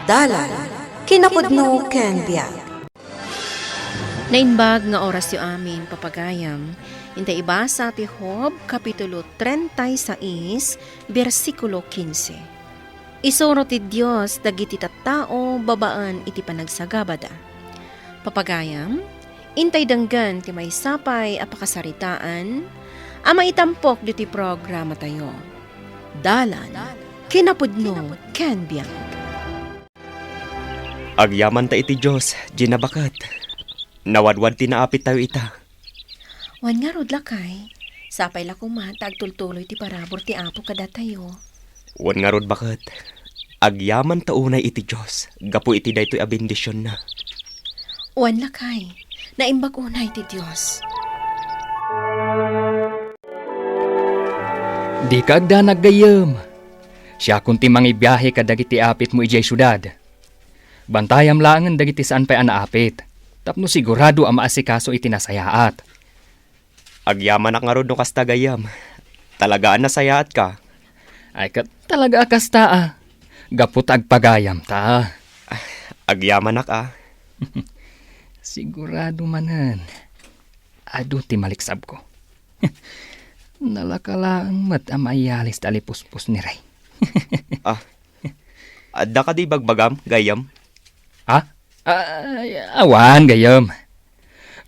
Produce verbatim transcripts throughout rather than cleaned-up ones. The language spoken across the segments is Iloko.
Dalan, kinapudno ken biag. Naimbag nga orasyo amin, papagayam. Intay ibasa ti Job, kapitulo treinta y seis, bersikulo quince. Isuro ti Dios dagiti tattao babaen iti panagsagabada. Papagayam, intay denggen ti maysa pay a pakasaritaan a maitampok ditoy programatayo. Dalan, kinapudno, ken biag. Agyamanta iti Dios, Gina, baket. Nawadwad ti naapittayo ita. Wen ngarud, lakay, sapay la koma ta agtultuloy ti parabur ti Apo kadatayo. Wen ngarud, baket, agyamanta unay iti Dios gapu iti daytoy a bendisionna. Wen, lakay, naimbag unay ti Dios. Dika agdanag, gayyem. Siakon ti mangibiahe kadagiti apitmo idiay siudad. Bantayam laengen dagiti saan pay a naapit, tapno sigurado a maasikaso iti nasayaat. Agyamanak ngarud no kasta, gayyem. Talaga a nasayaatka. Ay, ket talaga a kasta, a. Gapu ta agpagayamta. Agyamanak, a. Sigurado manen. Adu ti maliksabko. Nalaka laeng met a maiyalis ti alipuspos ni Rey. Ah, adda kadi ibagbagam, gayyem? Ha? Ay, awan, gayyem.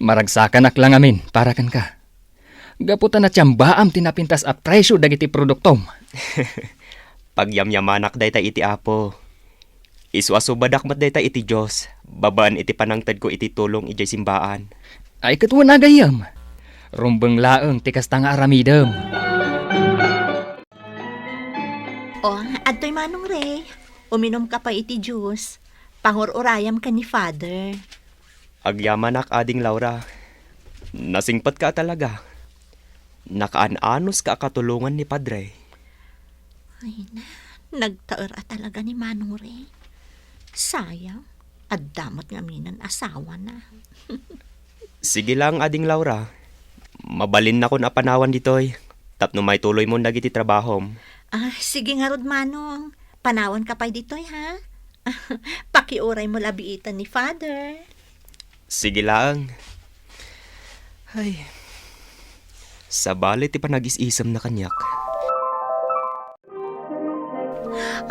Maragsakanak la ngamin para kenka. Gapu ta natiambaam ti napintas a presio dagiti produktom. Pagyamyamanak dayta iti Apo. Isu a subadak met dayta iti Dios, babaen iti panangtedko iti tulong idiay simbaan. Ay, ket wen a, gayyem. Rumbeng laeng ti kasta nga aramidem. O, adtoy Manong Rey. Uminumka pay iti juice. Pangur-urayam ken ni Father. Agyamanak, Ading Laura. Nasingpetka a talaga. Nakaan-anuska a katulongan ni Padre. Ay na, nagtaer a talaga ni Manong Rey. Sayang, adda met ngaminen asawana. Sige lang, Ading Laura. Mabalinnakon a panawan ditoy, tapno maituloymon dagiti trabahom. Ah, sige ngarud, Manong. Panawanka pay ditoy, ha? Pakiuraymo la biitan ni Father. Sige laeng. Ay. Sabali ti panagis-isemna kaniak.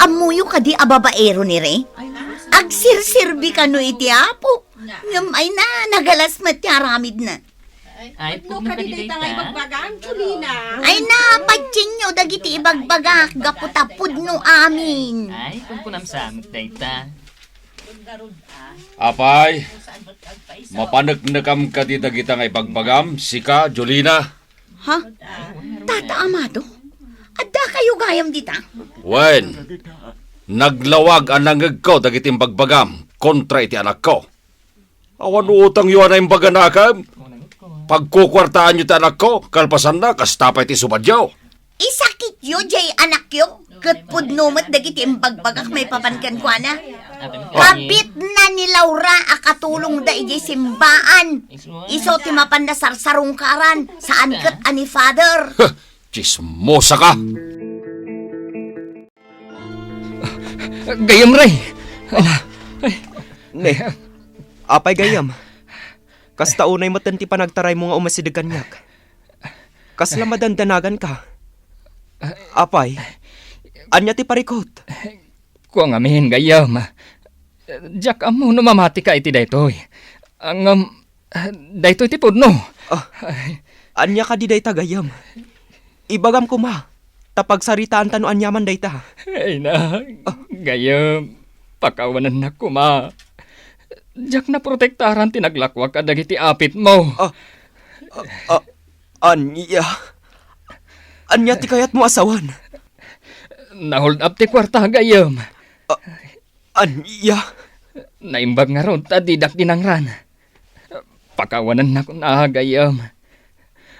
Ammoyo kadi a babaero ni Rey? Agsirserbi kano iti Apo. Ngem ay na, nagalas met ti aramidna. Ay, pudno kadi dayta nga ibagbagam, Jolina. Ay na, patienyo dagiti ibagbagak gapu ta pudno amin. Ay, kunkunam sa met dayta. Apay, mapaneknekam kadi dagita nga ibagbagam, sika, Jolina? Ha? Tata Amado? Adda kayo gayam dita? Wen, naglawag a nangngegko dagiti imbagbagam kontra iti anakko. Awan utangyo a naimbag a nakem? Pagkukuartaanyo ti anakko, kalpasanna, kasta pay ti subadyo. Isakityo jay anakyo, ket pudno met dagiti imbagbagak maipapan kenkuana. Kabitna ni Laura a katulongda idiay simbaan. Isu ti mapanna sarsarungkaran, saan ket a ni Father. Huh, chismosa ka! Gayyem, Rey! Ala, ay. Ne, apay gayyem? Kasta unay met ti panagtaraymo nga umasideg kaniak. Kasla madandanagan ka. Apay, ania ti parikut? Kua ngamin, gayyem. Diak ammo no mamati ka iti daytoy. Ngem, daytoy ti pudno. Ah, ania kadi dayta, gayyem? Ibagam koma, ta pagsaritaanta no aniaman dayta. Ay na, gayyem, pakawanennak koma. Diak naprotektaran ti naglakuak kadagiti apitmo. Ah, ah, ah, ania? Ania ti kayatmo a sawen? Na-hold up ti kuarta, gayyem. Ah, ania? Naimbag ngarud ta didak dinangran. Pakawanennak a, gayyem.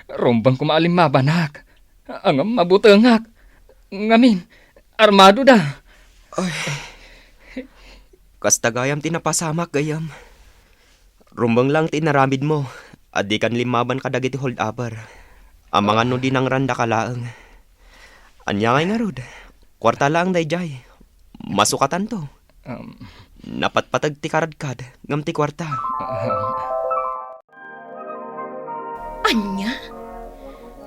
Rumbeng koma a limmabanak. Ngem mabutengak. Ngamin, armadoda. Ay. Kasta gayam ti napasamak, gayyem. Rumbeng lang ti inaramidmo a dikan limmaban kadagiti hold-upper. Amangan no dinangrandaka laeng. Ania ngay ngarud? Kuarta laeng daydiay. Masukatanto. Um, Napatpateg ti karadkad ngem ti kuarta. Um, Ania?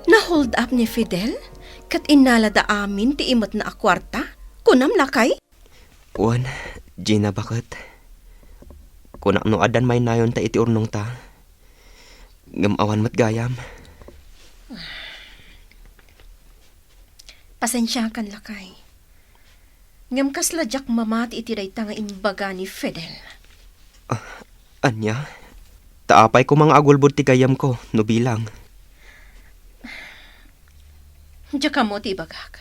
Na-hold up ni Fidel? Ket innalada amin ti imetna a kuarta? Kunam, lakay? Wen, Gina, baket. Kunak no addan mainnayonta iti urnongta. Ngem awan met gayam. Pasensiakan, lakay. Ngem kasla diak mamati iti dayta nga imbaga ni Fidel. Ah, ania? Ta apay koma nga agulbod ti gayyemko no bilang? Diak ammo ti ibagak.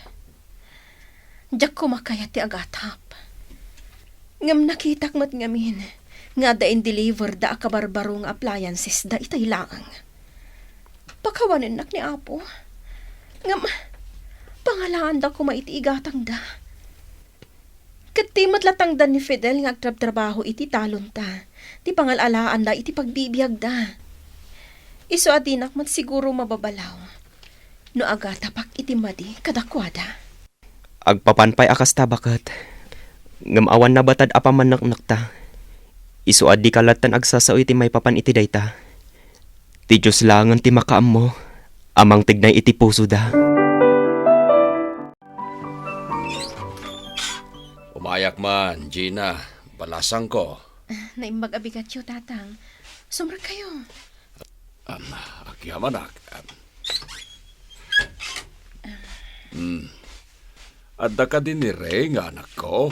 Diak koma kayat ti agatap. Ngem nakitak met ngamin nga adda indeliverda a kabarbaro nga appliancesda itay laeng. Pakawanennak ni Apo. Ngem, pangalaanda koma iti igatangda. Ket ti met la tangdan ni Fidel nga agtrabtrabaho iti talonta, ti pangal-alaanda iti pagbibiagda. Isu a dinak met siguro mababalaw no agatapak iti madi kadakuada. Agpapan pay a kasta, baket. Ngem awan nabatad a pammanneknekta. Isu a dika lattan agsasao iti maipapan iti dayta. Ti Dios laengen ti makaammo a mangtegnay iti pusoda. Umayak man, Gina. Balasangko. Ah, naimbag a bigatyo, Tatang. Sumrekkayo. Am, agyamanak. Am. Hmm. Adda kadi ni Rey nga anakko?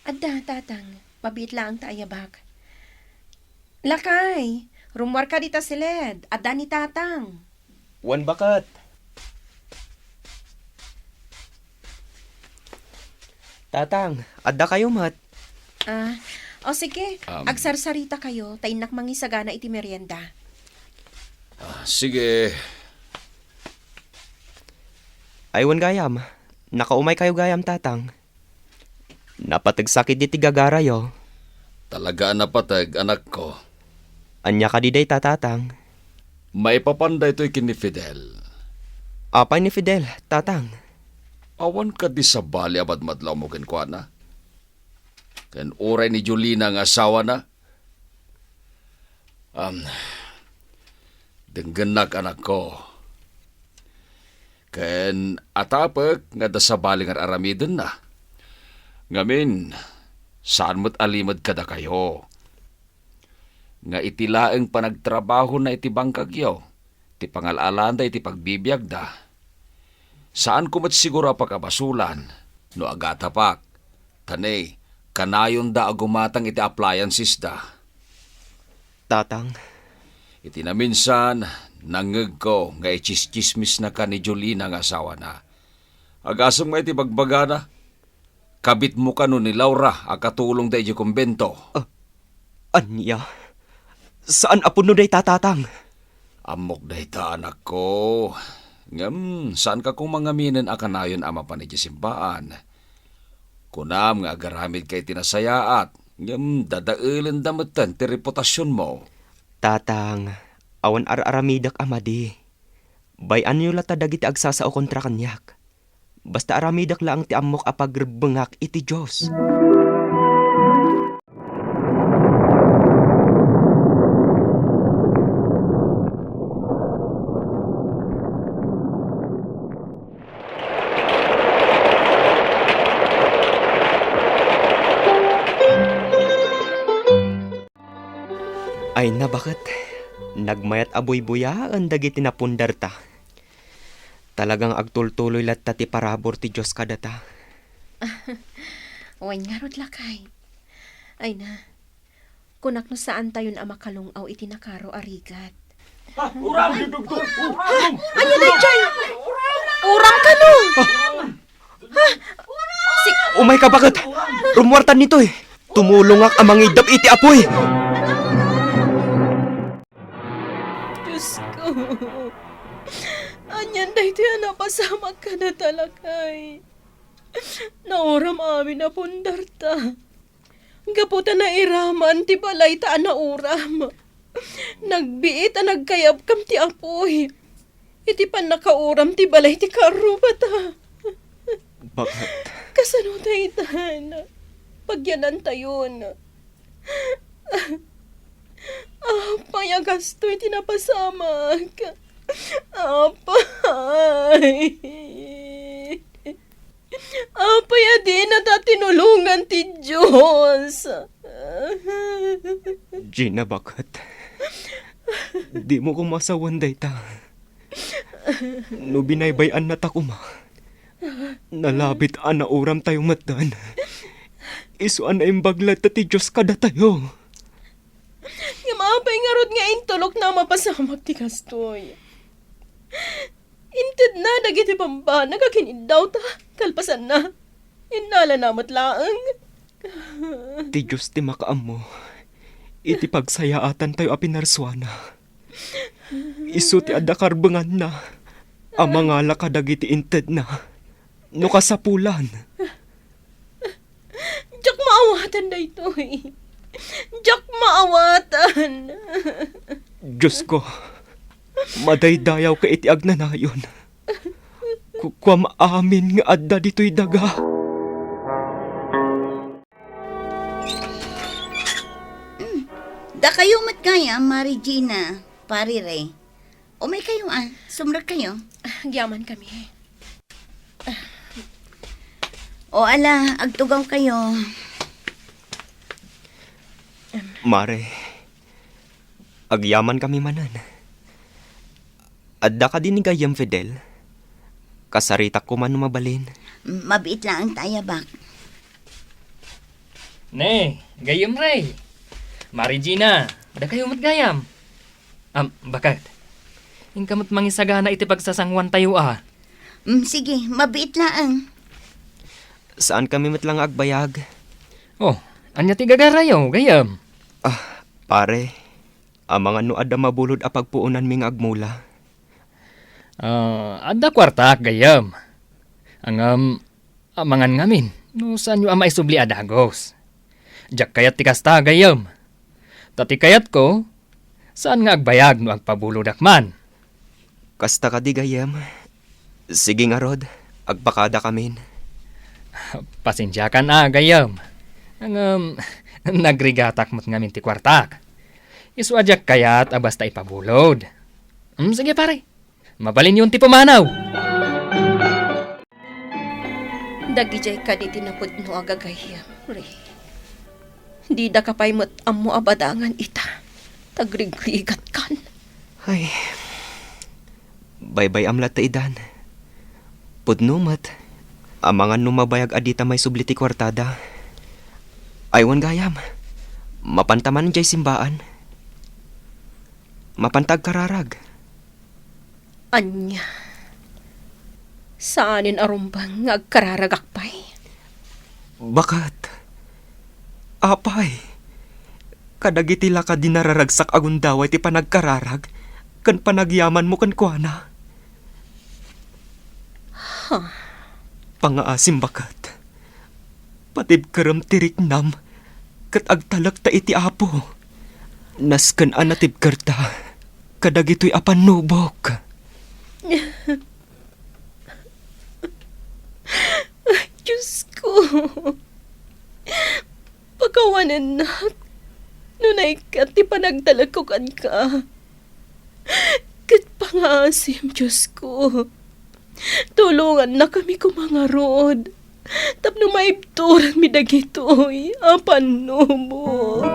Adda, Tatang. Mabiit laeng ta ayabak. Lakay, rummuarka dita siled. Adda ni Tatang. Wen, baket. Tatang, adda kayo met? Ah, o sige, Um. agsarsarita kayo, ta innak mangisagana iti merienda. Ah, sige. Ay, wen gayam. Nakaumay kayo gayam, Tatang. Napateg sakit iti gagarayo. Talaga a napateg, anakko. Ania kadi dayta, Tatang? Maipapan daytoy ken ni Fidel. Apay ni Fidel, Tatang? Awan kadi sabali a madmadlawmo kenkuana? Ken uray ni Jolina nga asawana? Am, denggennak, anakko. Ken atapek nga adda sabali nga ar-aramidenna. Ngamin, saan met a limed kadakayo nga iti laeng panagtrabahona iti bangkagyo, ti pangal-alaanda iti pagbibiagda. Saanko met siguro a pakabasolan no agatapak, ta ne, kanayonda a gumatang iti appliancesda. Tatang. Iti naminsan, nangngegko nga itsistsismisnaka ni Jolina nga asawana. Agasem nga iti bagbagana, kabitmo kano ni Laura a katulongda idiay kumbento. Ah, ania? Saan a pudno dayta, Tatang? Ammok dayta, anakko. Ngem, saanka koma ngaminen a kanayon a mapan idiay simbaan. Kunam nga agaramidka iti nasayaat, ngem dadaelenda metten ti reputasionmo. Tatang, awan ar-aramidek a madi. Bay-anyo latta dagiti agsasao kontra kaniak. Basta aramidek laeng ti ammok a pagrebbengak iti Dios. Ay, nabaket, nagmayat a buybuyaen dagiti napundarta. Talaga nga agtultuloy latta ti parabur ti Dios kadata. Wen ngarud, lakay. Ay na, kunak no saantayon a makalung-aw iti nakaro a rigat. Uram! Ania daytoy? Uram kano? Ha? Si- Umayka, baket! Rummuartan nitoy! Tumulongak a mangiddap iti apuy! Diosko, anian daytoy a napasamak kadata, lakay? Nauram amin a pundarta. Gapu ta nairaman ti balayta a nauram, nagbiit a nagkayabkam ti apuy iti pannakauram ti balay ti karrubata. Baket. Kasano ta itan? pagyanantayon. Apay a gasto iti napasamak? Apay! Apay a dina ta tinulongan ti Dios? Gina, baket. Dimo koma asawen dayta. No binaybay-annata koma, nalabit a nauramtayo metten. Isu a naimbag latta ti Dios kadatayo. Ngem apay ngarud nga intulokna a mapasamak ti kastoy? Intedna dagiti bambanag a kiniddawta, kalpasanna, innalana met laeng. Ti Dios ti makaammo iti pagsayaatantayo a pinarsuana. Isu ti adda karbenganna a mangala kadagiti intedna no kasapulan. Diak maawatan daytoy. Diak maawatan. Diosko, madaydayawka iti agnanayon. Kukuam amin nga adda ditoy daga. Dakayo met gayam, Mari Gina, Pari Ray. Umaykayo, a. Sumrekkayo. Agyaman kami. O ala, agtugaw kayo. Mare, agyaman kami manen. Adda kadi ni gayyem, Fidel? Kasaritak koma no mabalin. Mabiit laeng ta ayabak. Ne, gayyem Ray. Mari Gina, dakayo met gayam. Am, baket. Inka met mangisagana iti pagsasanguantayo a. Mm, sige, mabiit laeng. Saan kami met la nga agbayag? Oh, ania ti gagarayo, gayyem? Ah, pare, amangan no adda mabulod a pagpuonanmi nga agmula. Ah, adda kuartak, gayyem. Ngem, amangan ngamin, no saanyo a maisubli a dagus. Diak kayat ti kasta, gayyem. Ta ti kayatko, saan nga agbayag no agpabulodak man. Kasta kadi, gayyem? Sige ngarud, agpakadakamin. Pasensiakan a, gayyem. Ngem, nagrigatak met ngamin ti kuartak. Isu a diak kayat a basta ipabulod. Mm, sige, pare. Mabalinyon ti pumanaw. Dagidiay kadi ti napudno a gagayyem, Ray. Didaka pay met ammo a badangan ita. Tagrigrigatkan. Ay, baybay-am latta idan. Pudno met. Amangan no mabayag a dita maisubli ti kuartada. Ay, wen gayam. Mapanta man idiay simbaan. Mapanta agkararag. Ania? Saanen a rumbeng nga agkararagak pay? Baket. Apay, kadagiti la kadi nararagsak a gundaway ti panagkararag ken panagyamanmo kenkuana? Huh. Pangaasim, baket. Patibkerem ti riknam ket agtalekta iti Apo. Nasken a natibkerta kadagitoy a pannubok. Diosko, pakawanennak no naikkat ti panagtalekko kenka. Ket pangaasim, Diosko, tulongannakami koma ngarud tapno maibturanmi dagitoy a pannubok.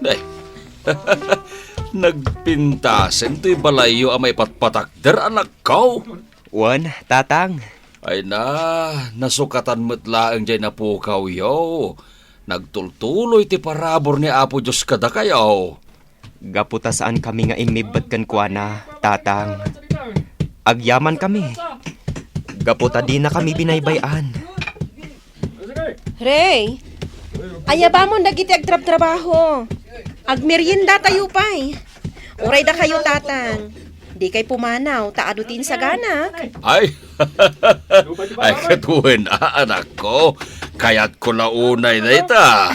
Day. Nagpintasen toy balayyo a maipatpatakder, anakko. Wen, tatang. Ay na, nasukatan met laeng jay napukawyo. Nagtultuloy ti parabur ni Apo Dios kadakayo. Gapu ta saankami nga immibbet kenkuana, tatang. Agyamankami. Gapu ta dinakami binaybay-an. Ray, ayabamon dagiti agtrabtrabaho. Agmeriendatayo pay. Uray dakayo, tatang. Dikay pumanaw, ta adu ti insaganak. Ay, Ay, ket wen, a, anakko. Kayatko la unay dayta.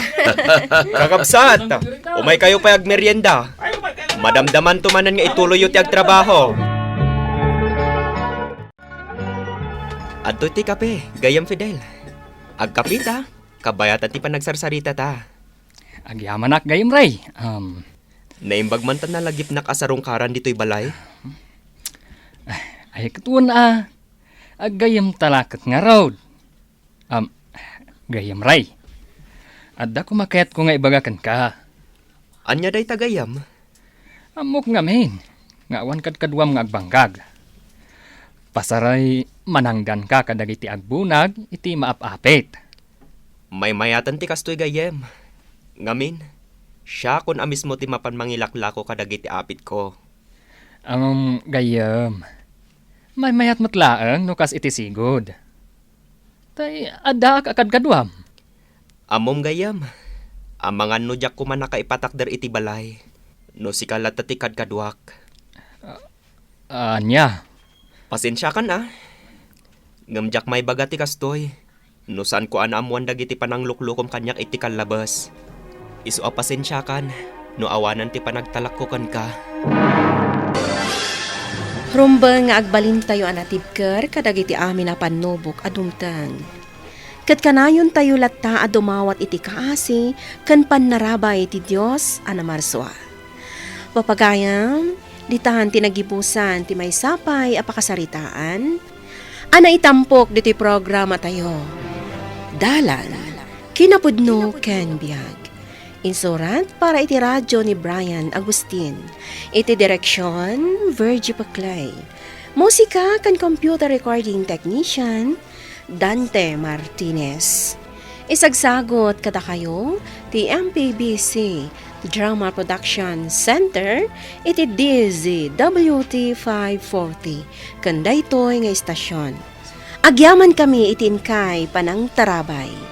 Kakabsat, umaykayo pay agmerienda. Madamdamanto manen nga ituloyyo ti agtrabaho. Adtoy ti kape, gayyem Fidel. Agkapita, kabayatan ti panagsarsaritata. Agyamanak, gayyem Ray. Um, Naimbag man ta nalagipnak a sarungkaran ditoy balay. Ay, ket wen a. Aggayyemta la ket ngarud. Um, gayyem Ray. Adda koma kayatko nga ibaga kenka. Ania dayta, gayyem? Ammok ngamin nga awan kadkaduam nga agbangkag. Pasaray manangdanka kadagiti agbunag iti maap-apit. Maymayaten ti kastoy, gayyem. Ngamin, siakon a mismo ti mapan mangilaklako kadagiti apitko. Ngem, gayyem, maymayat met laeng no kas iti sigud. Tay addaak a kadkaduam. Ammom, gayyem, amangan no diak koma nakaipatakder iti balay, no sika latta ti kadkaduak. Ah, ania? Pasensiakan a. Ngem diak maibaga ti kastoy, no saanko a naammoan dagiti panangluklokom kaniak iti kallabes. Isu a pasensiakan no awanan ti panagtalakko kenka. Rumbeng nga agbalintayo a natibker kadagiti amin a pannubok a dumteng. Ket kanayontayo latta a dumawat iti kaasi ken pannarabay ti Dios a Namarsua. Papagayam, ditan ti nagibusan ti maysa pay a pakasaritaan a naitampok ditoy programatayo. Dalan, kinapudno ken biag. Insurat para iti radyo ni Brian Agustin. Iti direksyon, Virgie Paclay. Musika ken computer recording technician, Dante Martinez. Isagsagut kadakayo ti M P B C Drama Production Center iti D Z W T five forty ken daytoy nga istasyon. Agyamankami iti inkay panangtarabay.